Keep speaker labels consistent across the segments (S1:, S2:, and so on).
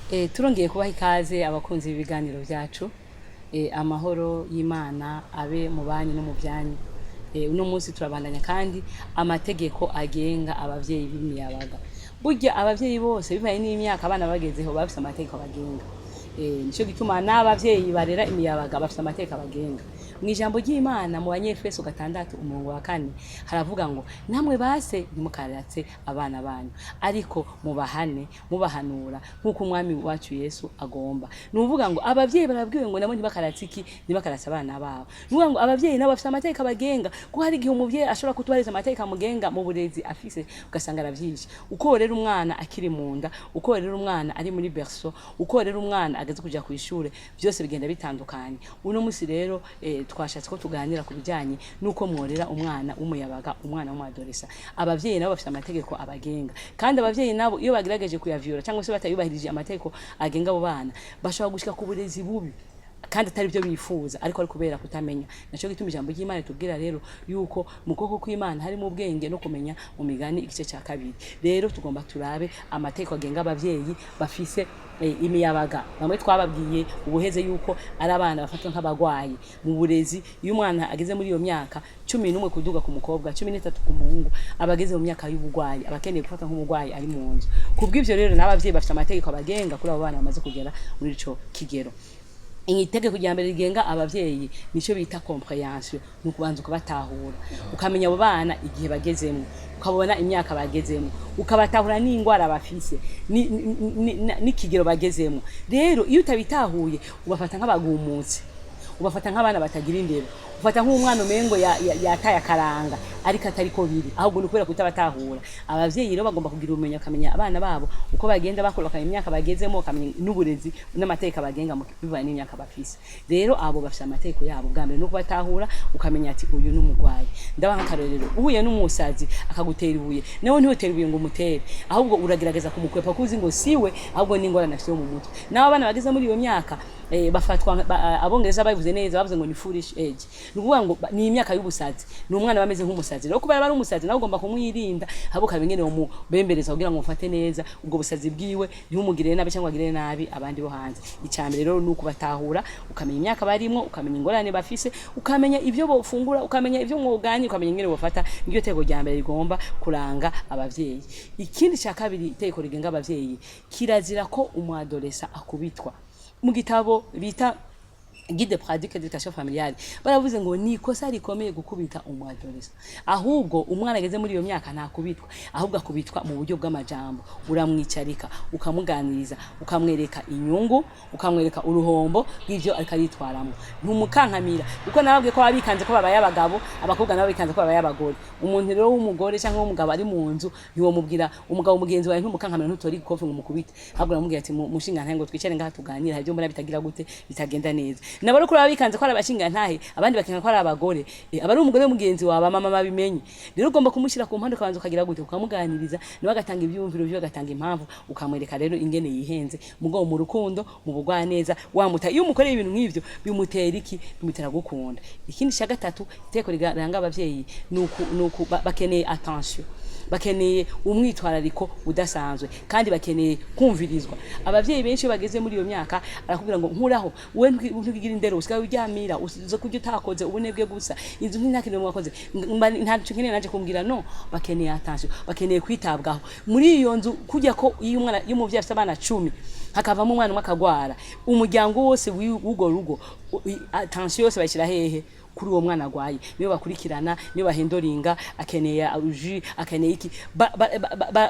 S1: Turongeye kubaha ikaze, abakunzi b'ibiganiro byacu. Amahoro y'Imana abe mu banyu no mu byanyu. Uno munsi turabandanya kandi amategeko agenga abavyeyi b'imiyabaga. Burya abavyeyi bose, bivanye n'imyaka abana bagezeho, bafise amategeko abagenga. Nico gituma n'abavyeyi barera imiyabaga bafise amategeko abagenga. Mu ijambo ry'Imana, mu Banyefeso 6 umurongo wa 4, haravuga ngo: "Namwe base, ntimukaratse abana banyu, ariko mubahane mubahanura nk'uko Umwami wacu Yesu agomba." Ni ukuvuga ngo abavyeyi barabwiwe ngo nabo ntibakaratse iki? Ntibakaratse abana babo. Ni ukuvuga ngo abavyeyi nabo bafise amategeko abagenga, kuko hari igihe umuvyeyi ashobora kutubahiriza amategeko amugenga mu burezi afise, ugasanga aravyishe. Uko rero umwana akiri mu nda, uko rero umwana ari muri berceau, uko rero umwana ageze kuja kw'ishure, byose bigenda bitandukanye. Uno musi rero twashatse ko tuganira ku bijyanye n'uko mworera umwana w'umuyabaga, umwana w'umu adolescent. Abavyeyi nabo bafite amategeko abagenga, kandi abavyeyi nabo iyo bagerageje kuyavyola cyangwa se batayubahirije amategeko agenga abo bana, bashobora gushika ku burezi bubi kandi atari byo bifuza, ariko ari kubera kutamenya. Naco gituma ijambo ry'Imana tubwira rero yuko mu kuboko kw'Imana harimo ubwenge no kumenya, mu Migani igice cya 2. Rero tugomba turabe amategeko agenga abavyeyi bafise imiyabaga. Bamwe twababwiye ubuheze yuko ari abana bafatwa nk'abagwayi mu burezi. Iyo umwana ageze muri iyo myaka 11 kuduga ku mukobwa, 13 ku muhungu, aba ageze mu myaka y'ubugwayi, aba akeneye gufatwa nk'umugwayi ari mu nzu. Kubw'ivyo rero n'abavyeyi bafite amategeko abagenga kuri abo bana bamaze kugera muri ico kigero. Itegeko rya mbere rigenga abavyeyi nico bita compréhension, ni ukubanza ukabatahura, ukamenya abo bana igihe bagezemo, ukabona imyaka bagezemo, ukabatahura n'ingwara bafise n'ikigero bagezemo. Rero iyo utabitahuye, ubafata nk'abagumutsi, ubafata nk'abana batagira indero, ufata nk'umwana umengo yataye akaranga, ariko atari ko biri, ahubwo ni ukubera kutabatahura. Abavyeyi rero bagomba kugira ubumenyi, bakamenya abana babo uko bagenda bakura, bakamenya imyaka bagezemo, bakamenya n'uburezi n'amategeko abagenga bivanye n'imyaka bafise. Rero abo bafise amategeko yabo. Bwa mbere ni ukubatahura, ukamenya ati: "Uyu ni umurwayi." Ndabaha nk'akarorero: uhuye n'umusazi akagutera ibuye, nawe ntiwutere ibuye ngo umutere, ahubwo uragerageza kumukwepa, kuko uzi ngo siwe, ahubwo ni ingorane afise yo mu mutwe. Naho abana bageze muri iyo myaka bafatwa abongereza babivuze neza, bavuze ngo ni foolish age. Ni ukuvuga ngo ni imyaka y'ubusazi, ni umwana bameze nk'umusazi. Rero kubera aba ari umusazi, nawe ugomba kumwirinda, ahubwo ukaba ingene umubembereza kugira ngo umufate neza ubwo busazi bwiwe, ntimumugirire nabi cyangwa agirire nabi abandi bo hanze. Icya mbere rero ni ukubatahura, ukamenya imyaka barimwo, ukamenya ingorane bafise, ukamenya ibyo bofungura, ukamenya ibyo mwoganye, ukamenya ingene bofata. Niryo tegeko rya mbere rigomba kuranga abavyeyi. Ikindi cya kabiri, itegeko rigenga abavyeyi: kirazira ko umu adolescent akubitwa. Mu gitabo bita Guide pratique d'éducation familiale baravuze ngo ni ikosa rikomeye gukubita umu adolescent. Ahubwo umwana ageze muri iyo myaka ntakubitwa, ahubwo akubitwa mu buryo bw'amajambo. Uramwicarika, ukamuganiriza, ukamwereka inyungu, ukamwereka uruhombo rw'ivyo ariko aritwaramwo. Ntumukankamira, kuko nababwiye ko babikanze ko babaye abagabo, abakobwa nabo bikanze ko babaye abagore. Umuntu rero w'umugore cyangwa w'umugabo ari mu nzu, ntiwomubwira umugabo mugenzi wawe, ntumukankamira, ntutora ikofi ngo umukubite, ahubwo uramubwira ati: "Mushinga ntahe, ngo twicare ngaha tuganire, hari ibyo mbona bitagira gute, bitagenda neza." Nabo rero kuri bikanze ko ari abashinga ntahe, abandi bakenga ko ari abagore, aba ari umugore mugenzi wawe, mama babimenye. Rero ugomba kumushyira ku mpande, ukabanza ukagira gute? Ukamuganiriza, nawe agatanga ibyumviro byiwe, agatanga impamvu, ukamwereka rero ingene yihenze, mugabo mu rukundo, mu bugwaneza. Wamuta iyo umukoreye ibintu nk'ivyo, bimutera iki? Bimutera gukunda. Ikindi cya gatatu, iteko riranga abavyeyi, nuku bakeneye attention, bakeneye umwitwarariko udasanzwe, kandi bakeneye kumvirizwa. Abavyeyi benshi iyo bageze muri iyo myaka, arakubwira ngo: "Nkuraho wowe, ntukigira indero, usigaye uryamira, uza kurya utakoze, ubunebwe gusa, inzu nta kintu mwakoze, nta nkeneye naje kumbwira." No bakeneye attention, bakeneye kwitabwaho muri iyo nzu. Kujya ko iyo umwana, iyo umuvyeyi afite abana 10, hakavamo umwana umwe akagwara, umuryango wose w'urwo rugo, attention yose bayishyira hehe? Kuri uwo mwana agwaye. Niyo bakurikirana, niyo bahendoringa, akeneye jus, akeneye iki,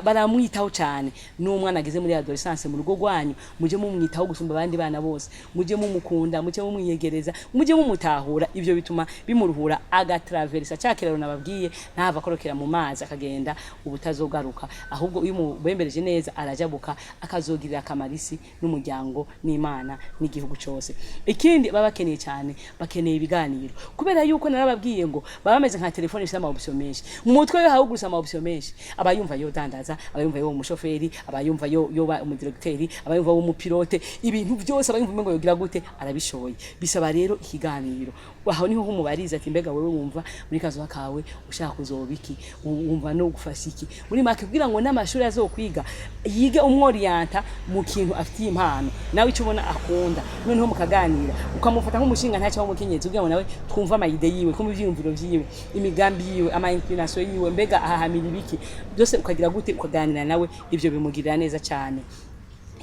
S1: baramwitaho cyane. N'umwana ageze muri adolescence mu rugo rwanyu, mujye mumwitaho gusumba abandi bana bose, mujye mumukunda, mujye mumwiyegereza, mujye mumutahura. Ibyo bituma bimuruhura, agatraversa cya kiraro nababwiye, ntava akorokera mu mazi akagenda ubutazogaruka. Ahubwo iyo umubembereje neza, arajabuka, akazogirira akamaro isi n'umuryango n'Imana n'igihugu cyose. Ikindi baba bakeneye cyane, bakeneye ibiganiro. Kubera yuko narababwiye ngo baba bameze nka telefone ifite ama option menshi mu mutwe. Yo hawugurusa ama option menshi, aba yumva yo dandaza, aba yumva yo umushoferi, aba yumva yo yoba umudirecteur, aba yumva wo umupilote, ibintu byose aba yumva umengo yogira gute, arabishoboye. Bisaba rero ikiganiro. Aho niho humubariza ati: "Mbega wewe wumva muri kazoza kawe ushaka kuzoba iki? Wumva no gufasha iki?" Muri make, kugira ngo n'amashuri azokwiga yige umworiyanta mu kintu afitiye impano, nawe icyo ubona akunda. Noneho mukaganira, ukamufata nk'umushinga ntacyo w'umukenyezi, kugira ngo nawe twumve ama idées yiwe, twumve ivyiyumviro vyiwe, imigambi yiwe, ama inclination yiwe, mbega ahahamira ibiki byose, ukagira gute, ukaganira nawe. Ivyo bimugirira neza cyane.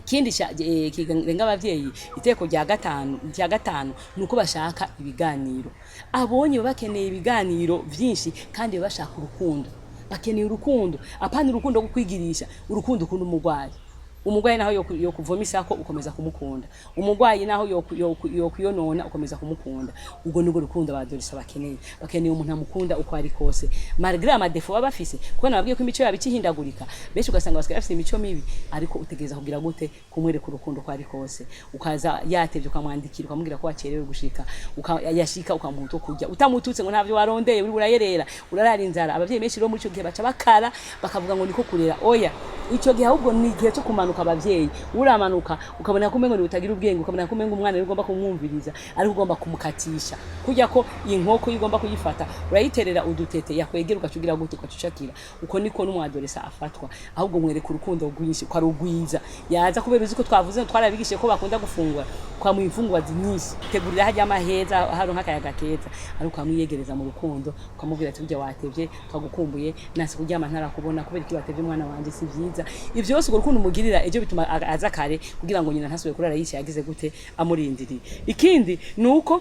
S1: Ikindi kirenga abavyeyi, iteko rya gatanu nuko bashaka ibiganiro. Abonye baba bakeneye ibiganiro vyinshi, kandi baba bashaka urukundo. Bakeneye urukundo, apana urukundo rwo kwigirisha, urukundo ukunda umurwayi. Umurwayi naho yo kuvomisako, ukomeza kumukunda. Umurwayi naho yo kuyonona, ukomeza kumukunda. Ubwo nibwo rukundo aba adolescents bakeneye. Bakeneye umuntu amukunda uko ari kose, malgré ama défauts baba bafise, kuko nababwiye ko imico yabo ikihindagurika. Benshi ugasanga basigaye bafise imico mibi, ariko utegereza kugira gute? Kumwereka urukundo uko ari kose. Ukaza yatevye, ukamwandikira, ukamubwira ko wacerewe gushika, yashika ukamuha utwo kurya, utamututse ngo ntavyo warondeye, uri urayerera, urarara inzara. Abavyeyi benshi rero muri ico gihe baca bakara, bakavuga ngo niko kurera. Oya, ico gihe ahubwo ni igihe cyo kumanuka. Abavyeyi uramanuka, ukabona ko umengo ni utagira ubwenge, ukabona ko umengo umwana ugomba kumwumviriza, ariko ugomba kumukatisha kurya ko inkoko iyo ugomba kuyifata urayiterera udutete, yakwegera ugacugira gute, ugacucakira. Uko niko n'umu adolescent afatwa. Ahubwo mwereka urukundo rwinshi, ukarugwiza. Yaza, kubera uzi ko twavuze, twarabigishije ko bakunda gufungura, ukamuha imfungurwa nyinshi, tegurira harya amaheza, hari nk'akayaga keza, ariko ukamwiyegereza mu rukundo, ukamubwira ati: "Burya watevye, twagukumbuye, nasi kuryama ntarakubona. Kubera iki watevye, mwana wanje? Si vyiza." Ivyo byose, urwo rukundo umugirira ejo bituma aza kare, kugira ngo nyina ntasubire kurara yicaye agize gute, amurindiriye. Ikindi ni uko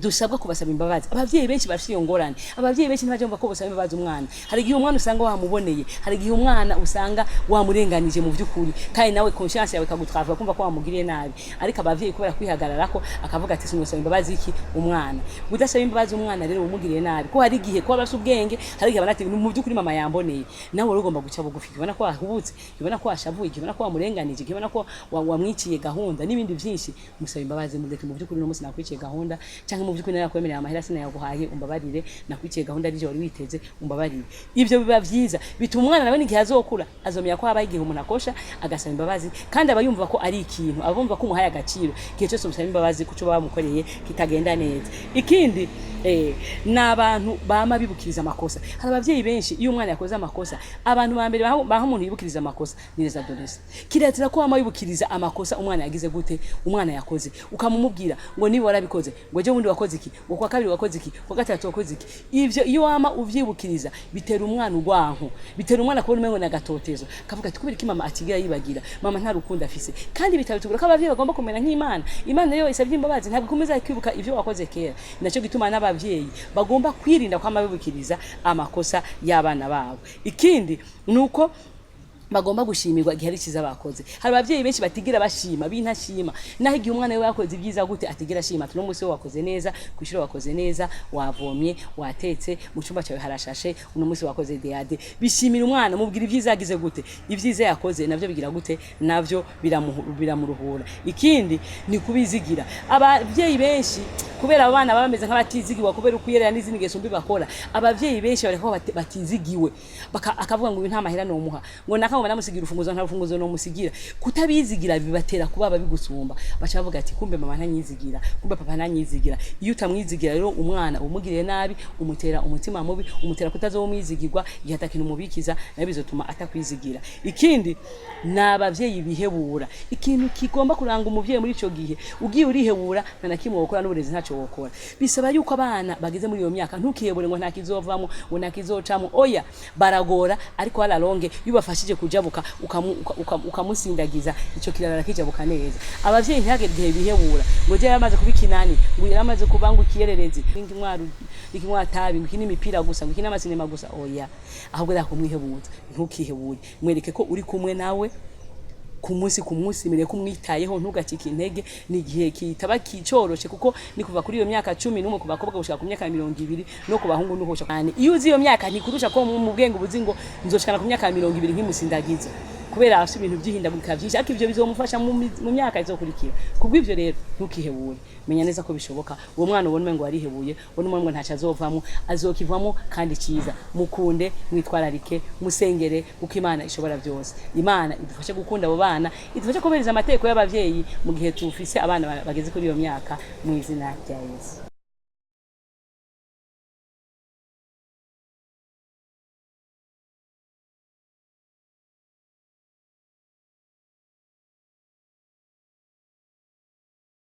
S1: dusabwa kubasaba imbabazi. Abavyeyi benshi bafite iyo ngorane. Abavyeyi benshi ntibajya ko basaba imbabazi umwana. Hari igihe umwana usanga wamuboneye, hari igihe umwana usanga wamurenganije mu by'ukuri, kandi nawe conscience yawe ikagutwara kumva ko wamugiriye nabi. Ariko abavyeyi, kubera kwihagararako, akavuga ati: "Sinosaba imbabazi iki umwana?" Udasaba imbabazi umwana rero umugiriye nabi, ko hari igihe kuba bafite ubwenge, hari igihe banati: "Mu by'ukuri mama yamboneye." Nawe rero ugomba guca bugufi, ukibona ko wahubutse, ukibona ko washavuye, ukibona ko wamurenganije, ukibona ko wamwiciye gahunda n'ibindi byinshi, musaba imbabazi. Mureke: "Mu by'ukuri uno munsi nakwiciye gahunda," cyangwa "Mu by'ukuri narakwemerera amahera sinayaguhaye, umbabarire. Nakwiciye gahunda arivyo wari witeze, umbabarire." Ivyo biba vyiza, bituma umwana nawe n'igihe azokura azomenya ko habaho igihe umuntu akosha agasaba imbabazi, kandi aba yumva ko ari ikintu, aba yumva ko umuhaye agaciro igihe cyose umusaba imbabazi kuco bamukoreye kitagenda neza. Ikindi, ni abantu bama bibukiriza amakosa. Hari abavyeyi benshi, iyo umwana yakoze amakosa, abantu ba mbere baha umuntu yibukiriza amakosa ni les adolescents. Kirazira ko wama wibukiriza amakosa umwana yagize gute, umwana yakoze, ukamumubwira ngo niba warabikoze, ngo ejo bundi wakoze iki, ngo kwa kabiri wakoze iki, kwa gatatu wakoze iki. Ivyo iyo wama uvyibukiriza bitera umwana urwanko, bitera umwana kubona umengo n'agatotezo, kavuga ati: "Kubera iki mama atigira yibagira? Mama nta rukundo afise." Kandi bitabitubwira ko abavyeyi bagomba kumera nk'Imana. Imana rero isabye imbabazi ntabwo ikomeza kwibuka ivyo wakoze kera. Nacyo gituma n'abavyeyi bagomba kwirinda kwama bibukiriza amakosa y'abana babo. Ikindi ni uko bagomba gushimirwa igihe ari cyiza bakoze. Hari abavyeyi benshi batigira bashima, bintashima. Naho igihe umwana we yakoze ibyiza gute, atigira ashima ati: "Uno munsi we wakoze neza, kwishuri wakoze neza, wavomye, watetse, mu cyumba cyawe harashashe, uno munsi wakoze DAD." Bishimira umwana, mubwira ibyiza yagize gute, ibyiza yakoze, navyo bigira gute, navyo biramuruhura. Ikindi ni kubizigira. Abavyeyi benshi, kubera abana baba bameze nk'abatizigiwe kubera ukuyerera n'izindi ngeso mbi bakora, abavyeyi benshi bariko batizigiwe, akavuga ngo uyu nta mahera nomuha, ngo naka ngo namusigira urufunguzo, nta rufunguzo nomusigira. Kutabizigira bibatera kuba babigusumba. Baca bavuga ati: "Kumbe mama ntanyizigira, kumbe papa ntanyizigira." Iyo utamwizigira rero umwana, umugiriye nabi, umutera umutima mubi, umutera kutazomwizigirwa. Igihe atakintu umubikiza, nawe bizotuma atakwizigira. Ikindi ni abavyeyi bihebura. Ikintu kigomba kuranga umuvyeyi muri ico gihe, ugiye urihebura, nta na kimwe wokora, n'uburezi ntacyo wokora. Bisaba yuko abana bageze muri iyo myaka, ntukihebure ngo nta kizovamo, ngo nta kizocamo. Oya, baragora, ariko à la longue iyo ubafashije kujabuka, ukamusindagiza, ico kirara kijabuka neza. Abavyeyi ntihagere igihe bihebura ngo je yaramaze kuba ikinani, ngo yaramaze kuba ngo ikiyererezi, ngo ikinywa tabi, ngo iki n'imipira gusa, ngo iki n'amasinema gusa. Oya, ahubwo reka kumwihebuza. Ntukihebure, mwereke ko uri kumwe nawe ku munsi ku munsi, mwereke ko umwitayeho, ntugacike intege. Ni igihe kitaba kicoroshe, kuko ni kuva kuri iyo myaka 11 ku bakobwa gushika ku myaka 20, no ku bahungu nuhosha cyane. Iyo uzi iyo myaka ntikurusha ko mu bwenge ubuzi ngo nzoshikana ku myaka 20 nkimusindagiza. Kubera afite ibintu by'ihindagurika byinshi, ariko ivyo bizomufasha mu myaka izokurikira. Kubw'ivyo rero, ntukihebure, menya neza ko bishoboka. Uwo mwana ubona ngo warihebuye, ubona ngo ntacyo azovamwo, azokivamo kandi cyiza. Mukunde, mwitwararike, musengere, kuko Imana ishobora byose. Imana idufashe gukunda abo bana, idufashe kubahiriza amategeko y'abavyeyi mu gihe tufise abana bageze kuri iyo myaka, mu izina rya Yesu.